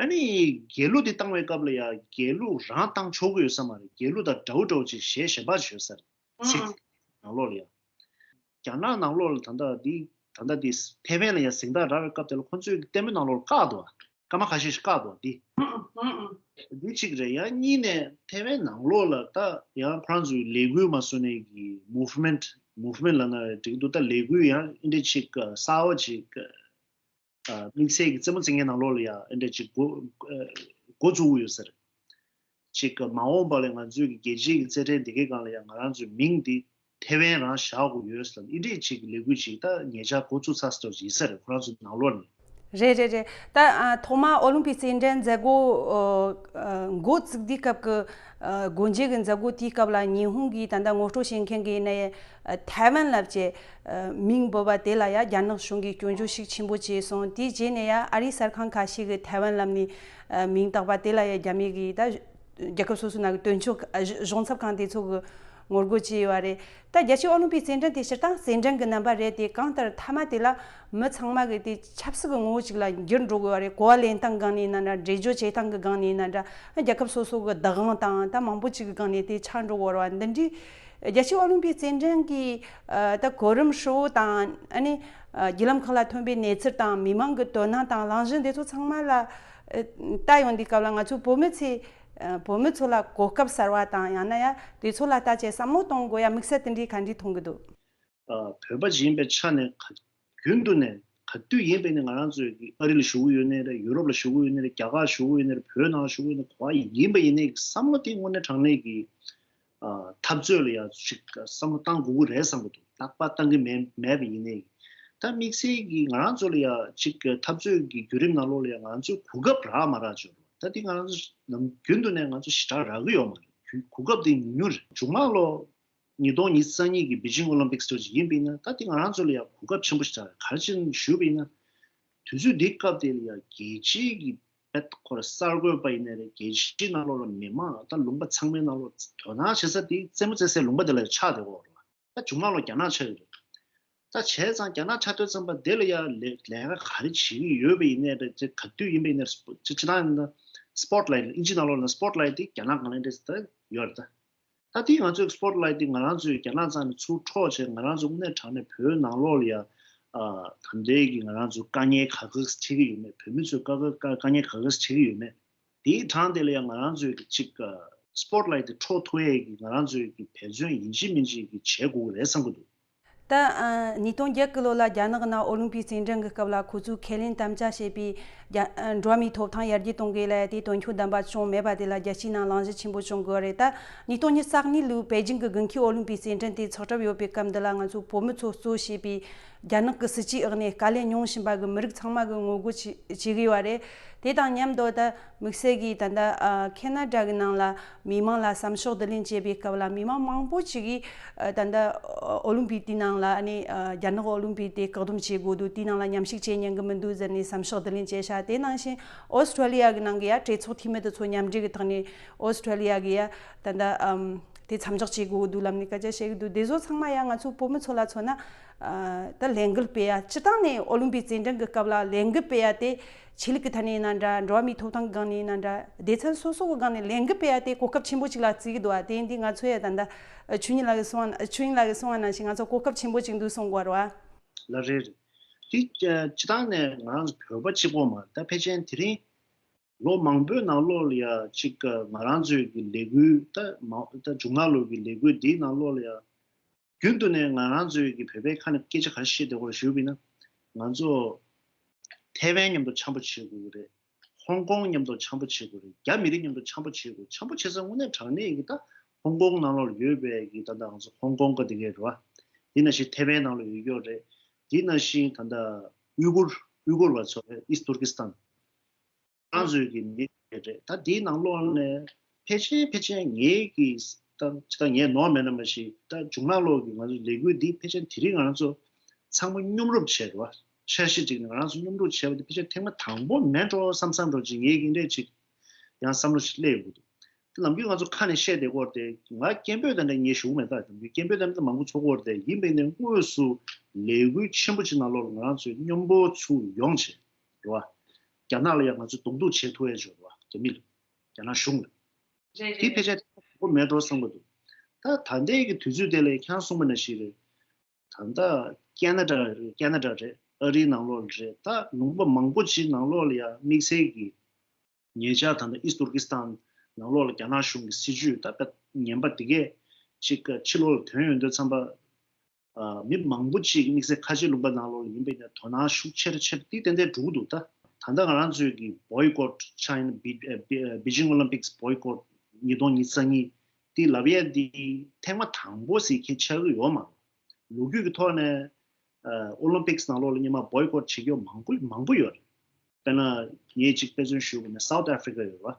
ཨ་ནི་རྒྱལ་གླུ་དེ་བཏང་བའི་སྐབས་ལ་ཡ་རྒྱལ་གླུ་རང་བཏང་ཆོག་གི་ཡོད་ས་མ་རེད། རྒྱལ་གླུ་དང་འདྲ་བོ་འདྲ་བོ་ཅིག་གཞས་གཞན་པ་ཅིག་ཡོད་ས་རེད། ཚིག་ཨང་ཨང་། ནང་ལོགས་ལ་ཡ། རྒྱ་ནག་ནང་ལོགས་ལ་ད་ལྟ་འདི་ད་ལྟ་འདི་ཐེ་ཝན་ལ་ཡ་གཟེངས་རྟགས་རག་པའི་སྐབས་དེ་ལ་ཁོ་ཚོས་ལྟད་མོའི་ནང་ལོགས་ལ་བཀག་འདུག་སྐར་མ་ཁ་ཤས་ཤིག་བཀག་འདུག་འདི་འདི་གཅིག་རེད། ཡང་གཉིས་ནས་ཐེ་ཝན་ནང་ལོགས་ལ་ད་ཡང་ཁོ་རང་ཚོའི་ལས་འགུལ་མ་བཟོ་ནས་ཀྱི་movement movement ལབ་ན་འགྲིག་འདུག་ད་ལས་འགུལ་ཡང་ཨེ་འདྲ་ཅིག་གསར་པ་ཅིག་དམིགས་བསལ་གྱི་རྩེད་མོ་རྩེ་མཁན་ནང་ལོགས་ལ་ཡང་ཨེ་འདྲ་ཅིག་འགོ་འགོ་བཙུགས་ཡོད་ས་རེད། ཅིག་གི་མ་འོངས་པ་ལ་ང་ཚོའི་གི་རྒྱལ་སྤྱིའི་གི་རྩེད་འགྲན་དེ་གའི་སྒང་ལ་ཡང་ང་རང་ཚོའི་མིང་འདི་ཐེ་ཝན་རང་བཞག་དགོས་ཡོད་ཟེར་ཨི་འདྲས་ཅིག་གི་ལས་འགུལ་ཅིག་ད་ཉེ་ཆར་འགོ་བཙུགས་ཚར་སོང་ཡིན་ས་རེད། ཁོ་རང་ཚོའི་ནང་ལོགས་ནས། རེད་རེད་རེད། ད་ཨ་ཐོག་མ་ཨོ་ལིམ་པིག་རྩེད་འགྲན་མཛད་སྒོ་ཨ་འགོ་བཙུགས་དུས་སྐབས་ཀྱི་ཨ་སྒོ་འབྱེད་ཀྱི་མཛད་སྒོ་དེའི་སྐབས་ལ་ཉི་ཧོང་གི་ད་ལྟ་ངོ་སྤྲོད་བྱེད་མཁན་གྱི་ནས་ཨ་ཐའེ་ཝན་ལབ་ཀྱི་ཨ་མིང་འབོད་པ་དེ་ལ་ཡ་རྒྱ་ནག་གཞུང་གིས་སྐྱོན་བརྗོད་ཤུགས་ཆེན་པོ་བྱས་སོང་། དེའི་རྗེས་ནས་ཡ་ཨ་རིའི་གསར་ཁང་ཁ་ཤས་ཀྱིས་ཐའེ་ཝན་ལབ་ནས་ཨ་མིང་བཏགས་པ་དེ་ལ་ཡ་རྒྱ་མི་གིས་ད་རྒྱལ་ཁབ་སོ་སོའི་ནང་གི་དོན་གཅོད་ཨ་གཞུང་ཚབ་ཁང་དེ་ཚོ་གིས་ངོ་རྒོལ་བྱས་ཡོད་རེད། ད་རྒྱལ་སྤྱིའི་ཨོ་ལིམ་པིག་རྩེད་འགྲན་དེ་སྤྱིར་བཏང་རྩེད་འགྲན་གྱི་རྣམ་པ་རེད་དེ། གང་ལྟར་མཐའ་མ་དེ་ལ་མི་ཚང་མ་གིས་དེ་ཆབ་སྲིད་ཀྱི་ངོ་བོ་ཅིག་ལ་འགྱུར་འགྲོ་གི་ཡོད་རེད། གོ་བ་ལེན་སྟངས་སྒང་ནས་ཡིན་ན་འདྲ། འགྲེལ་བརྗོད་བྱེད་སྟངས་ཀྱི་སྒང་ནས་ཡིན་ན་འདྲ། རྒྱལ་ཁབ་སོ་སོ་གི་བདག་དབང་དང་ད་མང་པོ་ཅིག་གི་སྒང་ནས་དེ་ཆགས་འགྲོ་གི་ཡོད་རེད་བ། འདི་འདྲའི་རྒྱལ་སྤྱིའི་ཨོ་ལིམ་པིག་རྩེད་འགྲན་གྱི་ཨ་ད་གོ་རིམ་ཧྲིལ་པོ་དང་ཨ་ནི་ཨ་བརྒྱུད་ལམ་ཁག་ལ་ཐོན་པའི་གནས་ཚུལ་དང་མི་མང་གི་དོ་སྣང་དང་གླེང་གཞི་འདི་ཚོ་ཚང་མ་ལ་ཨ་ལྟ་ཡོང་དུས་སྐབས་ལ་ང་ཚོ་བོད་མི་ཚོས་ཨ་བོད་མི་ཚོ་ལ་གོ་སྐབས་གསར་བ་དང་ཡང་ན་ཡང་དེ་ཚོ་ལ་ལྟ་བྱས་བསམ་བློ་གཏོང་དགོས་ཡ་དམིགས་བསལ་དེ་འདྲའི་ག་འདྲ་མཐོང་གི་འདུག་ཨ་བོད་པ་ཅིག་ཡིན་པའི་ཆ་ནས་ག་རྒྱུན་དུ་ནས་ག་དུས་ཡིན་པའི་ནས་ང་རང་ཚོའི་གི་ཨ་རི་ལ་བཞུགས་ཀྱི་ཡོད་ནའི་རེད། ཡུ་རོབ་ལ་བཞུགས་ཀྱི་ཡོད་ནའི་རེད། རྒྱ་གར་བཞུགས་ཀྱི་ཡོད་ནའི་རེད། བོད་ནང་ལ་བཞུགས་ཀྱི་ཡོད་ནའི་ག་པར་ཡིན་པ་ཡིན་ནའི་བསམ་བློ་དེ་དངོས་གནས་དྲང་གནས་ཀྱི་ཨ་འཐབ་རྩོད་ལ་ཡ་ཅིག་བསམ་བློ་བཏང་དགོས་ཀྱི་རེད་བསམ་གྱི་འདུག་རྟག་པར་བཏང་གི་མེད་མེད་པ་ཡིན་ནའི། ད་དམིགས་བསལ་གྱི་ང་རང་ཚོ་ལ་ཡ་ཅིག་འཐབ་རྩོད་ཀྱི་བརྒྱུད་རིམ་ནང་ལོགས་ལ་ཡ་ང་རང་ཚོའི་གོ་སྐབས་རག་མ་རག་ཅིག་ཡོད་རེད། ད་དེ་ང་རང་ཚོ་ནམ་རྒྱུན་དུ་ནས་ང་ཚོ་ཞེ་དྲག་རག་གི་ཡོད་མ་རེད། གོ་སྐབས་དེ་ཉུང་ཉུང་རེད། མཇུག་མ་ལོ་ཉིས་སྟོང་ཉི་ཤུ་རྩ་གཉིས་ཀྱི་པེ་ཅིང་ཨོ་ལིམ་པིག་སི་ལྟ་བུ་ཅིག་ཡིན་པ་ཡིན་ན། ད་དེ་ང་རང་ཚོ་ལ་ཡང་གོ་སྐབས་ཆེན་པོ་ཞིག་རག་རེད། ག་རེ་བྱས་ནས་ཞུས་པ་ཡིན་ན། དུས་ཚོད་འདིའི་སྐབས་དེ་ལ་ཡང་རྒྱལ་སྤྱིའི་གི་དཔེ་ཁོ་རང་གསར་འགོད་པ་ཡིན་ནའི་རེད། རྒྱལ་སྤྱིའི་ནང་ལོགས་ལ་མི་མང་ད་ལུང་པ་ཚང་མའི་ནང་ལོགས་དོ་སྣང་བྱེད་ས་དེ་རྩེད་མོ་རྩེ་སའི་ལུང་པ་དེ་ལ་ཆགས་བསྡད་ཡོད་རེད། ད་མཇུག་མ་ལོ་རྒྱ་ནག་ཆགས་ཡོད་རེད། ད་བྱས་ཙང་རྒྱ་ནག་ཆགས་དུས་ཙམ་པ་དེ་ལ་ཡང་ལས་ལས་ཀ་ག་རེ་བྱེད་ཀྱི་ཡོད་པ་ཡིན་ནའི་རེད། ཅིག་ག་དུས་ཡིན་པ་ཡིན་ནའི་རེད། ཅིག་སྤྱིར་བཏང་ཡིན་ན་སི་པོ་ཊི་ལའིཊ་ཨིན་ཇིའི་ནང་ལོགས་ལ་སི་པོ་ཊི་ལའིཊ་དེ་རྒྱ་ནག་གང་ལ་འདྲ་ད་ཡོད་རེད། ད་ད་དེ་ང་ཚོའི་སི་པོ་ཊི་ལའིཊ་དེ་ང་རང་ཚོའི་རྒྱ་ནག་རྩ་ནས་ཚུར་འཕྲོག་བྱས། ང་རང་ཚོ་དངོས་གནས་དྲང་གནས་བོད་ནང་ལོགས་ལ་ཡང་ཨ་ད་ལྟའི་གི་ང་རང་ཚོ་དཀའ་ངལ་ག་ག་འཕྲད་ཀྱི་ཡོད་མེད། བོད་མི་ཚོས་དཀའ་དཀའ་དཀའ་ངལ་ག་ག་འཕྲད་ཀྱི་ཡོད་མེད། དེའི་གྲངས་དེ་ལ་ཡང་ང་རང་ཚོའི་གི་ཅིག་ཨ་སི་པོ་ཊི་ལའིཊ་དེ་འཕྲོག་ཐུབ་ཡས་ཀྱི་ང་རང་ཚོའི་གི་འབད་བརྩོན་ཡིན་གཅིག་མིན་གཅིག་གི་བྱེད་དགོས་ཀྱི་རེད་བསམ་གྱི་འདུག་ད་ཨ་ཉིས་སྟོང་བརྒྱད་ཀྱི་ལོ་ལ་རྒྱ་ནག་ནང་ཨོ་ལིམ་པིག་རྩེད་འགྲན་གྱི་སྐབས་ལ་ཁོ་ཚོས་ཁས་ལེན་དམ་བཅའ་བྱས་པའི་རྒྱ་ཨ་འགྲོ་བ་མིའི་ཐོབ་ཐང་ཡར་རྒྱས་གཏོང་དགོས་ལབ་ཡ་དེ་དོན་འཁྱོལ་དམ་པ་བྱུང་མེད་པ་དེ་ལ་རྒྱལ་སྤྱིའི་ནང་གླེང་གཞི་ཆེན་པོ་བྱུང་དགོས་རེད། ད་ཉིས་སྟོང་ཉི་ཤུ་རྩ་གཉིས་ལོའི་པེ་ཅིང་གི་དགུན་ཁའི་ཨོ་ལིམ་པིག་རྩེད་འགྲན་དེ་ཚོགས་གྲབས་ཡོད་པའི་སྐབས་འདི་ལ་ང་ཚོ་བོད་མི་ཚོ་གཙོ་བྱས་པའི་རྒྱ་ནག་གི་སྲིད་ཇུས་འོག་ནས་དཀའ་ལས་མྱོང་བཞིན་པ་གི་མི་རིགས་ཚང་མ་གི་ངོ་རྒོལ་བྱེད་བྱེད་ཀྱི་ཡོད་རེད། དེ་དང་མཉམ་དུ་ད་དམིགས་བསལ་གྱིས་ད་ལྟ་ཨ་ཁེ་ན་ཌ་གི་ནང་ལ་མི་མང་ལ་བསམ་ཤོག་བསྡུ་ལེན་བྱེད་པའི་སྐབས་ལ་མི་མང་མང་པོ་ཅིག་གིས་ཨ་ད་ལྟ་ཨོ་ལིམ་པིག་དེའི་ནང་ལ་ཨ་ནི་ཨ་རྒྱ་ནག་ཨོ་ལིམ་པིག་དེ་བཀག་སྡོམ་བྱེད་དགོས་འདུག་དེའི་ནང་ལ་མཉམ་ཞུགས་བྱེད་ཉན་གི་མི་འདུག་ཟེར་ནས་བསམ་ཤོག་བསྡུ་ལེན་བྱས་ཤག་དེ་ནང་བཞིན་ཨོ་སི་ཁྲུ་ལི་ཡ་གི་ནང་གི་ཡ་གྲོས་ཚོགས་འཐུས་མི་དེ་ཚོ་མཉམ་འབྲེལ་གི་ཐོག་ནས་ཨོ་སི་ཁྲུ་ལི་ཡ་གི་ཡ་ད་ལྟ་ཨམ་དེ་མཚམས་འཇོག་བྱེད་དགོས་འདུག་ལབ་ནས་སྐད་ཆ་བཤད་གི་འདུག་དེ་ཚོ་ཚང་མ་ཡ་ང་ཚོ་བོད་མི་ཚོ་ལ་མཚོན་ན་ཨ་ད་ལས་འགུལ་སྤེལ་ཡ། སྤྱིར་བཏང་ནས་ཨོ་ལིམ་པིག་རྩེད་འགྲན་གི་སྐབས་ལ་ལས་འགུལ་སྤེལ་ཡ་དེ་ཆོས་ལུགས་ཀྱི་ཐད་ནས་ཡིན་ན་འདྲ། འགྲོ་བ་མིའི་ཐོབ་ཐང་གི་སྒང་ནས་ཡིན་ན་འདྲ། སྡེ་ཚན་སོ་སོ་གི་སྒང་ནས་ལས་འགུལ་སྤེལ་ཡ་དེ་གོ་སྐབས་ཆེན་པོ་ཅིག་ལ་བརྩི་གི་འདུག་བ། དེ་ཡིན་དུས་ང་ཚོ་ཡ་ད་ལྟ་ཆོས་ཉིད་ལགས་ཀྱིས་གསུངས་པ་ཆོས་ཉིད་ལགས་ཀྱིས་གསུངས་པ་ནང་བཞིན་ང་ཚོ་གོ་སྐབས་ཆེན་པོ་ཅིག་འདུག་གསུང་དགོས་རེད་བ། ལགས་རེད། དེ་སྤྱིར་བཏང་ནས་ང་རང་ཚོ་བོད་པ་གཅིག་པོ་མ་ད་ཕལ་ཆེར་དེ་རིང་ ལོ་མང་པོའི་ནང་ལོགས་ལ་ཡ་གཅིག་ང་རང་ཚོའི་གི་ལས་འགུལ་ད་མ་ད་མཇུག་ནང་ལོགས་ཀྱི་ལས་འགུལ་འདིའི་ནང་ལོགས་ལ་ཡ་རྒྱུན་དུ་ནས་ང་རང་ཚོའི་གི་བོད་པའི་ཁ་ནས་སྐད་ཆ་ག་རེ་བཤད་བསྡད་ཡོད་རེད་ཞུས་པ་ཡིན་ན། ང་ཚོ་ཐེ་ཝན་མཉམ་དུ་འཆམ་པོ་བྱེད་དགོས་ཀྱི་རེད། ཧོང་ཀོང་མཉམ་དུ་འཆམ་པོ་བྱེད་དགོས་རེད། རྒྱ་མི་རིགས་མཉམ་དུ་འཆམ་པོ་བྱེད་དགོས། འཆམ་པོ་བྱེད་ས་དངོས་གནས་དྲང་གནས་ཀྱི་ད་ཧོང་ཀོང་ནང་ལོགས་ཡོད་པའི་གི་ད་ལྟ་ང་ཚོ་ཧོང་ཀོང་ག་དེ་གས་རེད་བ། དེ་ནང་བཞིན་ཐེ་ཝན་ནང་ལ་ཡོད་ཡོད་རེད། དེ་ནང་བཞིན་ད་ལྟ་ཨུ་གུར་ཨུ་གུར་བ་ཚོ་རེད། ཨིསྟ་ཏུར་ཀི་སི་ཐན། ང་ཚོའི་གི་མི་རེད། ད་དེའི་ནང་ལོགས་ནས་ཕལ་ཆེར་ཕལ་ཆེར་ངའི་གི་ད་ད་ངས་ནོར་མེད་ན་མ་ཤེས། ད་མཇུག་ནང་ལོགས་ཀྱི་ང་ཚོ་ལས་འགུལ་འདི་ཕལ་ཆེར་དེ་རིང་ང་ཚོ་ཚང་མ་མཉམ་རུབ་བྱས་རེད་བ། འཆར་གཞི་བསྒྲིགས་ནས་ང་རང་ཚོ་མཉམ་རུབ་བྱས་པ་དེ་ཕལ་ཆེར་ཐེངས་མ་དང་པོ་མེད་འགྲོ་བསམ་བསམ་འགྲོ་ཅིག་ངའི་གི་འདྲས་ཅིག་ཡང་བསམ་བློ་ཞིག་སླེབས་ཡོང་གི་འདུག་དེ་ནམ་རྒྱུན་ང་ཚོ་ཁ་ནས་བཤད་བསྡད་སྐོར་དེ་ང་སྐད་འབོད་དེ་འདྲ་ངས་ཞུ་གི་མེད། ད་ནམ་རྒྱུན་སྐད་འབོད་དེ་འདྲ་མང་པོ་ཚོགས་ཀྱི་ཡོད་རེད་དེ། ཡིན་པས་ནས་དངོས་སུ་ལས་འགུལ་ཆེན་པོ་ཅིག་ནང་ལོགས་ལ་ང་རང་ཚོས་མཉམ་པོ་ཚུར་ཡོང་བྱས་རེད་བ། རྒྱ་ནག་ལ་ཡང་ང་ཚོས་གདོང་གཏུག་བྱེད་ཐུབ་ཡ་ཅིག་ཡོད་རེད་བ། རྒྱ་མི་ལ། རྒྱ་ནག་གཞུང་ལ། རེད་དེ་རེད་ཕལ་ཆེར་ཁོ་མེད་འགྲོ་བསམ་གྱི་འདུག་ད་ད་ལྟའི་གི་དུས་ཚོད་དེ་ལ་ཁྱེད་རང་གསུངས་པ་ནང་བཞིན་རེད། ད་ལྟ་ཁེ་ན་ཌ་རེད། ཁེ་ན་ཌ་རེད། ཨ་རིའི་ནང་ལོགས་རེད། ད་ལུང་པ་མང་པོ་ཅིག་ནང་ལོགས་ལ་ཡང་དམིགས་བསལ་གྱི་ཉེ་ཆར་ད་ལྟ་ཨིས་ཏུར་ཀི་སི་ཐན་ནང་ལོགས་ལ་རྒྱ་ནག་གཞུང་གི་སྲིད་ཇུས་ད་དཔེ་ངན་པ་དེ་གས་ཅིག་ཕྱི་ལོགས་ལ་ཐོན་ཡོང་དུས་ཙམ་པ། ཨ། མི་མང་པོ་ཅིག་དམིགས་བསལ་ཁ་ཆེ་ལུང་པ་ནང་ལོགས་ལ་ཡིན་པའི་ནས་དོ་སྣང་ཤུགས་ཆེར་ཆེར་དེ་ཏན་ཏན་འགྲོ་གི་འདུག་ད་ད་ལྟ་ང་རང་ཚོའི་གི་Boycott China Be- Be- Beijing Olympics Boycott ཉིས་སྟོང་ཉི་ཤུ་རྩ་གཉིས་དེ་ལབ་ཡས་དེ་ཐེངས་མ་དང་པོ་ཟེར་མཁན་ཆགས་ཀྱི་ཡོད་མ་རེད། ལོ་རྒྱུས་ཀྱི་ཐོག་ནས་ཨ། ཨོ་ལིམ་པིག་སི་ནང་ལོགས་ལ་སྔོན་མ་Boycott བྱེད་ཀྱི་ཡོད་མང་པོ་མང་པོ་ཡོད་རེད། དཔེར་ན་ངས་གཅིག་དཔེ་མཚོན་ཞུ་དགོས་ན་South Africa ཡོད་རེད་བ།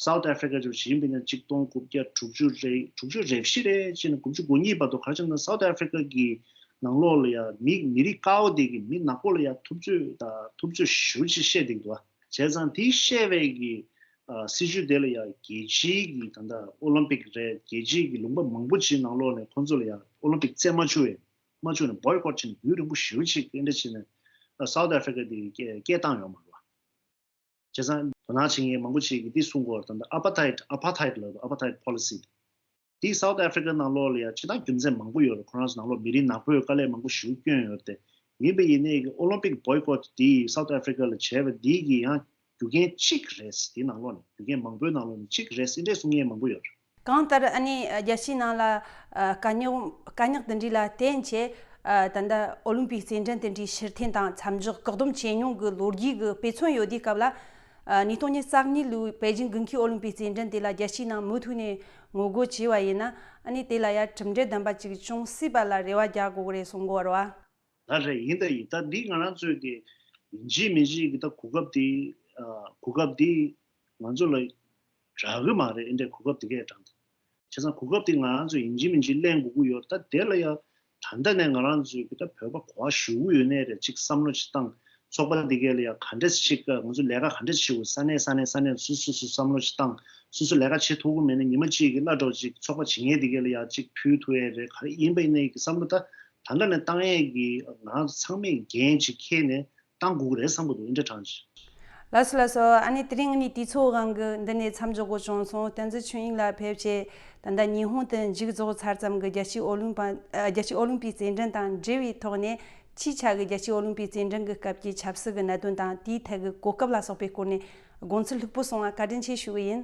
South Africa ཅིག་ཡིན་པ་ཡིན་ན་གཅིག་སྟོང་དགུ་བརྒྱ་དྲུག་ཅུ་རེ་དྲུག་ཅུ་རེ་བཞི་རེད་ཅེ་ན་དགུ་བཅུ་གོ་གཉིས་བར་དུ་ག་རེ་བྱས་ན་South Africa གི་ནང་ལོགས་ལ་ཡ་མི་མི་རིགས་དཀར་པོ་དེ་གི་མི་ནག་པོ་ལ་ཡ་ཐུབ་ཚོད་དང་ཐུབ་ཚོད་ཞེ་པོ་ཅིག་བཤད་བསྡད་འདུག་བ། བྱས་ཙང་དེ་བཤད་པའི་གི་ཨ། སྲིད་ཇུས་དེ་ལ་ཡ་རྒྱལ་སྤྱིའི་གི་ད་ལྟ་ཨོ་ལིམ་པིག་རེད། རྒྱལ་སྤྱིའི་གི་ལུང་པ་མང་པོ་ཅིག་ནང་ལོགས་ནས་ཁོང་ཚོ་ལ་ཡ་ཨོ་ལིམ་པིག་རྩེད་མ་བཅུག་པའི་མ་བཅུག་ནས་Boycott བྱས་ནས་ཡུན་རིང་པོ་ཞེ་པོ་ཅིག་དེ་འདྲ་བྱས་ནས་ཨ། South Africa དེ་སྐད་སྐད་བཏང་ཡོད་མ་རེད་བ། བྱས་ཙང་དོ་སྣང་བྱེད་མཁན་མང་པོ་ཞིག་གིས་འདི་གསུང་གི་ཡོད་རེད། ད་ལྟ་ཨ་པ་ཐའིད་ཨ་པ་ཐའིད་ལབ་འདུག་ཨ་པ་ཐའིད་པོ་ལི་སི་འདི་South Africa ནང་ལོགས་ལ་ཡང་ཆེ་ཐག་རྒྱུ་མཚན་མང་པོ་ཡོད་རེད། ཁོ་རང་ཚོ་ནང་ལོགས་མི་རིགས་ནག་པོས་དཀའ་ལས་མང་པོ་ཞེ་པོ་བསྐྱོན་ཡོད་རེད་དེ། ཡིན་པ་ཡིན་ནའི་གི་ཨོ་ལིམ་པིག་Boycott འདི་South Africa ལ་བྱས་པ་འདི་གི་ཡང་རྒྱུ་རྐྱེན་གཅིག་རེད། འདི་ནང་ལོགས་ནས་རྒྱུ་རྐྱེན་མང་པོའི་ནང་ལོགས་ནས་གཅིག་རེད་ཟེར་འདྲས་གསུང་མཁན་མང་པོ་ཡོད་རེད། གང་ལྟར་ཨ་ནི་རྒྱལ་སྤྱིའི་ནང་ལ་ཨ། དཀའ་རྙོག་དཀའ་རྙོག་དེ་འདྲ་ལ་བརྟེན་བྱས་ཨ། ད་ལྟ་ཨོ་ལིམ་པིག་རྩེད་འགྲན་དེ་འདྲའི་ཕྱིར་འཐེན་དང་མཚམས་འཇོག་བཀག་སྡོམ་བྱས་མྱོང་གི་ལོ་རྒྱུས་ཀྱི་དཔེ་མཚོན་ཡོད་དུས་སྐབས་ལ། ཨ། ཉིས་སྟོང་ཉི་ཤུ་རྩ་གཉིས་ལོའི་པེ་ཅིང་དགུན་ཁའི་ཨོ་ལིམ་པིག་རྩེད་འགྲན་དེ་ལ་རྒྱལ་སྤྱིའི་ནང་མུ་མཐུད་ནས་ངོ་རྒོལ་བྱས་པ་ཡིན་ན་ཨ་ནི་དེ་ལ་ཡང་གྲུབ་འབྲས་ལྡན་པ་ཅིག་བྱུང་སྲིད་པ་ལ་རེ་བ་རྒྱག་དགོས་ཀྱི་རེད་གསུང་གི་ཡོད་རེད་བ། ད་རེད། ཡིན་ད་ཡིན། ད་འདི་ང་རང་ཚོའི་གི་ཡིན་གཅིག་མིན་གཅིག་གི་ད་གོ་སྐབས་འདི་ཨ། གོ་སྐབས་འདི་ང་ཚོ་ལ་རག་གི་མ་རེད། ཨེ་འདྲའི་གོ་སྐབས་འདི་གས་དྲངས་ཏེ། བྱས་ཙང་གོ་སྐབས་འདི་ང་རང་ཚོ་ཡིན་གཅིག་མིན་གཅིག་ལེན་དགོས་ཀྱི་ཡོད། ད་དེ་ལ་ཡང་ད་ལྟ་ནས་ང་རང་ཚོའི་གི་ད་བོད་པ་གོ་བ་ཞུ་གི་ཡོད་ནའི་རེད། ཅིག་བསམ་བློ་ཅིག་བཏང་། ཚོགས་པ་འདི་གས་ལ་ཡང་ག་འདྲས་ཅིག་ང་ཚོ་ལས་ཀ་ག་འདྲས་ཅིག་བྱེད་དགོས། ས་གནས་ས་གནས་ས་གནས་སུ་སུ་སུ་བསམ་བློ་ཅིག་བཏང་། སོ་སོ་ལས་ཀ་བྱེད་ཐུབ་ཀྱི་མེད་ན་ཉི་མ་གཅིག་གི་གླ་སྒྲོག་ཅིག་ཚོགས་པ་བྱེད་མཁན་འདི་གས་ལ་ཡང་ཅིག་ཕུལ་ཐུབ་ཡས་རེད། ག་རེ་ཡིན་པ་ཡིན་ནའི་གི་བསམ་བློ་ད་ད་ལྟ་ནས་བཏང་ཡས་ཀྱི་ང་རང་ཚོ་ཚང་མས་འགན་ཅིག་འཁྱེར་ནས་བཏང་དགོས་ཀྱི་རེད་བསམ་གྱི་འདུག་ཨེ་འདྲ་དྲངས་ཅིག་ལགས་སོ་ལགས་སོ། ཨ་ནི་དེ་རིང་ཨ་ནི་དུས་ཚོད་དབང་གིས་འདི་ནས་མཚམས་འཇོག་དགོས་བྱུང་སོང་། བསྟན་འཛིན་ཆོས་དབྱིངས་ལགས་ཕེབས་བྱས་ད་ལྟ་ཉི་ཧོང་དུ་མཇུག་རྫོགས་ཚར་ཙམ་གྱི་རྒྱལ་སྤྱིའི་ཨོ་ལིམ་པ་ཨ། རྒྱལ་སྤྱིའི་ཨོ་ལིམ་པིག་རྩེད་འགྲན་དང་འབྲེལ་བའི་ཐོག་ནས་ཕྱིའི་ཆ་གི་རྒྱལ་སྤྱིའི་ཨོ་ལིམ་པིག་རྩེད་འགྲན་གྱི་སྐབས་ཀྱི་ཆབ་སྲིད་ཀྱི་གནད་དོན་དང་དེའི་ཐད་ཀྱི་གོ་སྐབས་ལ་སོགས་པའི་སྐོར་ནས་དགོངས་ཚུལ་ལྷུག་པོ་གསུང་བ་བཀའ་དྲིན་ཆེ་ཞུ་གི་ཡིན།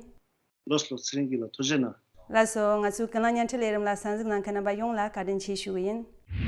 ལགས་སོ། ཚེ་རིང་སྐྱིད་ལགས་ཐུགས་རྗེ་གནང་། ལགས་སོ། ང་ཚོའི་ཀུན་གླེང་བརྙན་འཕྲིན་ལས་རིམ་ལ་གསན་གཟིགས་གནང་མཁན་རྣམ་པ་ཡོངས་ལ་བཀའ་དྲིན་ཆེ་ཞུ་གི་ཡིན།